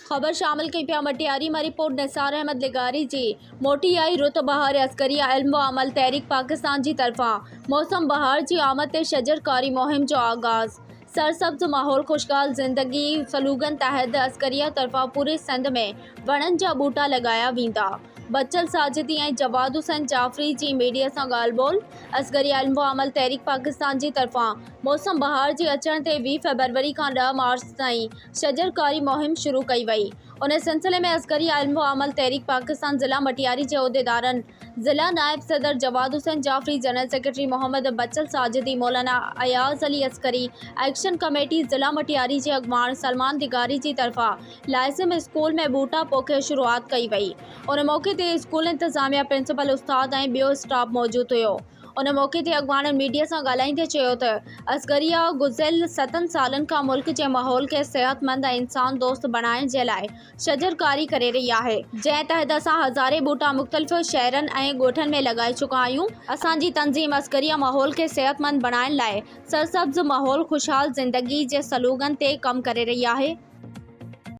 خبر شامل ڪئي پيا مٽياري مان رپورٽ نثار احمد لغاري جي موٽي آئي رت بهار عسڪريه علم و عمل تحريڪ پاڪستان جي طرفان موسم بهار جي آمد تي شجرڪاري مهم جو آغاز سرسبز ماحول خوشحال زندگي سلوگن تحت عسڪريه طرفان پوري سنڌ ۾ وڻن جا ٻوٽا لڳايا ويندا بچل ساجدي ۽ جواد حسين جعفري جي ميڊيا سان ڳالهه ٻولهه عسڪريه علم و عمل تحريڪ پاڪستان جي طرفان موسم بهار جي اچڻ تي 20 فيبروري کان 10 مارچ تائين شجرڪاري مهم شروع ڪئي وئي. ان سلسلي ۾ عسڪري علم و عمل تحريڪ پاڪستان ضلع مٽياري جي عهديدارن ضلع نائب صدر جواد حسين جعفري، جنرل سيڪريٽري محمد بچل ساجدي، مولانا اياز علي عسڪري، ايڪشن ڪميٽي ضلع مٽياري جي اڳواڻ سلمان لغاري جي طرفان لائسم اسڪول ۾ ٻوٽا پوکي شروعات ڪئي وئي. ان موقعي تي اسڪول انتظاميا، پرنسپل، استاد ۽ ٻيو اسٽاف موجود هيو. ان موقعي تي اڳواڻن ميڊيا سان ڳالهائيندي چيو ته اصغريه گذريل ستن سالن کان ملڪ جي ماحول کي صحتمند ۽ انسان دوست بڻائڻ جي لاء شجرڪاري ڪري رهي آهي، جنهن تحت اسان هزارين ٻوٽا مختلف شهرن ۽ ڳوٺن ۾ لڳائي چڪا آهيون، اسان جي تنظيم اصغريه ماحول کي صحتمند بڻائڻ لاء سرسبز ماحول خوشحال زندگي جي سلوگن تي ڪم ڪري رهي آهي.